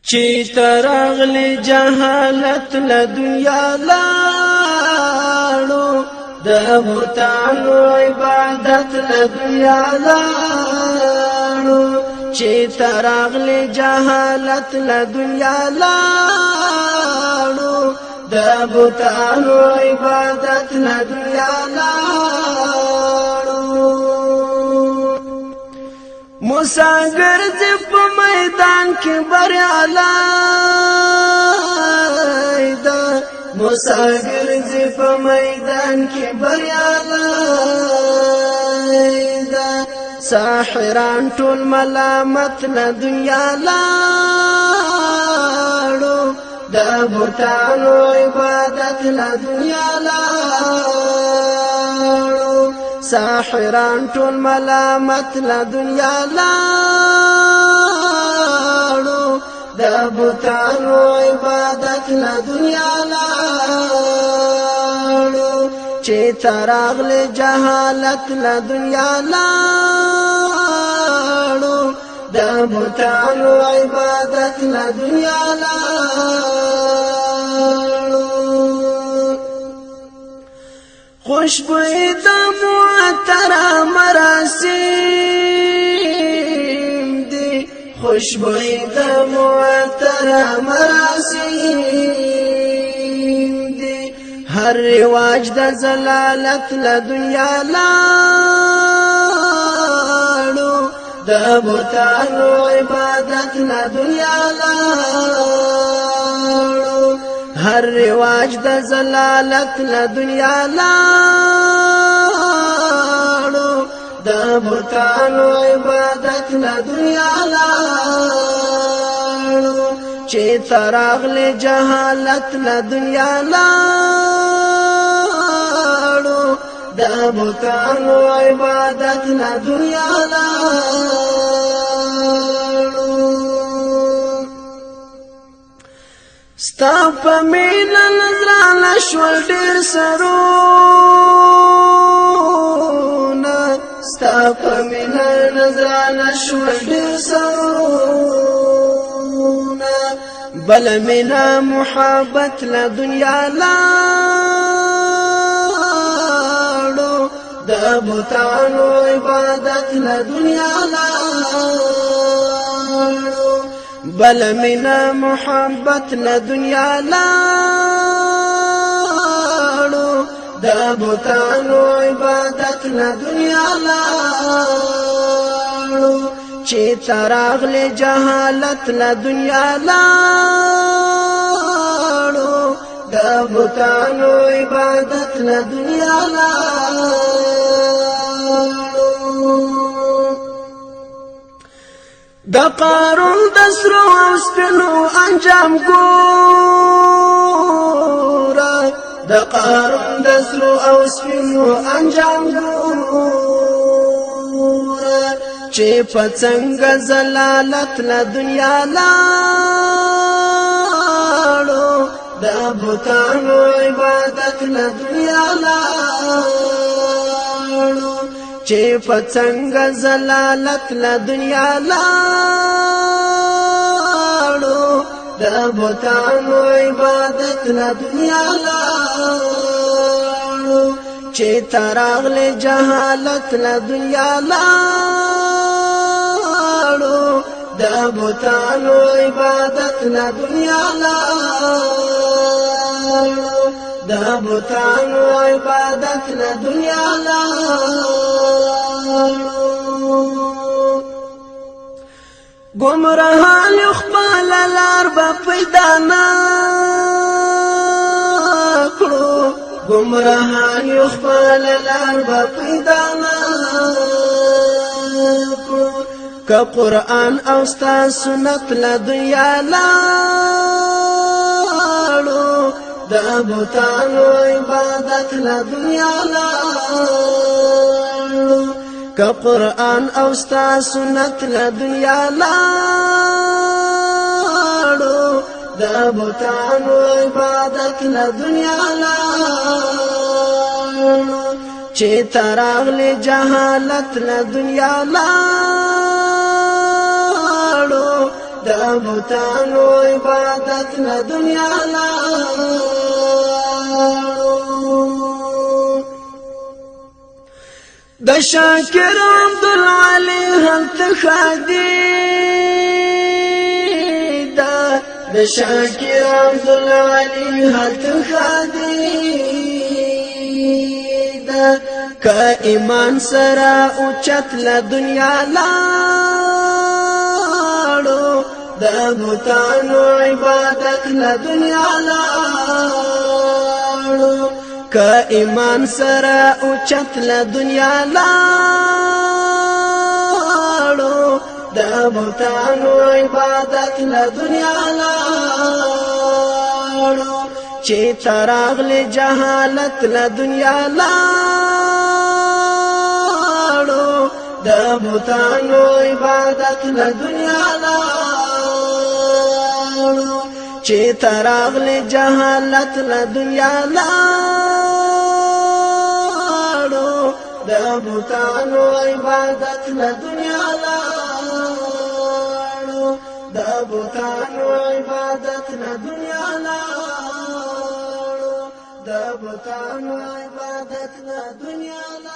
چې ترغل جهالت له دنیا لاړو، د بتانو عبادت له دنیا لاړو. چې ترغل جهالت له دنیا لاړو، د بتانو عبادت له دنیا لاړو. موسی ګرځي په میدان کې بریالی ده، موسی ګرځي په میدان کې بریالی ده. ساحران ټول ملامت له دنیا لاړو، د بتانو عبادت له دنیا لاړو. ساحران ټول ملامت له دنیا لاړو، د بتانو عبادت له دنیا لاړو. چې تراغل جهالت له دنیا لاړو، د بتانو عبادت له دنیا لاړو. خوشبوئی د معطر مراسم دي، خوشبوئی د معطر مراسم دي. هر رواج د زلالت له دنیا لاړو، د بتانو عبادت له دنیا لاړو. هر رواج د زلالت له دنیا لاړو، د بتانو عبادت له دنیا لاړو. چې تراغل جهالت له دنیا لاړو، د بتانو عبادت له دنیا لاړو. ستا په مینا نظرانه شول ډیر سرونه، ستا په مینا نظرانه شول ډیر سرونه. بل مینا محبت له دنیا لاړو، د بتانو عبادت له دنیا لاړو. بل مینا محبت له دنیا لاړو، د بتانو عبادت له دنیا لاړو. چې تراغل جهالت له دنیا لاړو، د بتانو عبادت له دنیا لاړو. د قارون د سرو او سپینو انجام ګوره، د قارون د سرو او سپینو انجام ګوره، چې په څنګه زلالت له دنیا لاړو، د بتانو عبادت له دنیا لاړو. چې په څنګه زلالت له دنیا لاړو، د بتانو عبادت له دنیا لاړو. چې تراغل جهالت له دنیا لاړو، د بتانو عبادت له دنیا لاړو. د بتانو عبادت له دنیا لاړو. ګمراهان خپل لار به پیدا نه کړو، ګمراهان خپل لار به پیدا نه کړو، که قرآن او ستا سنت له دنیا لاړو، د بتانو عبادت له دنیا لاړو. که قرآن او ستا سنت له دنیا لاړو، د بتانو عبادت له دنیا لاړو. چې تراغل جهالت له دنیا لاړو، د بتانو عبادت له دنیا لاړو. د شاکر عبدالعلی هلته ښادي ده، د شاکر عبدالعلی هلته ښادي ده. که ایمان سره اوچت له دنیا لاړو، د بتانو عبادت له دنیا لاړو. که ایمان سره اوچت له دنیا لاړو، د بتانو عبادت له دنیا لاړو. چې تراغلی جهالت له دنیا لاړو، د بتانو عبادت له دنیا لاړو. چې تراغلی جهالت له دنیا لاړو، د بتانو عبادت له دنیا لاړو. د بتانو عبادت له دنیا لاړو، د بتانو عبادت له دنیا لاړو.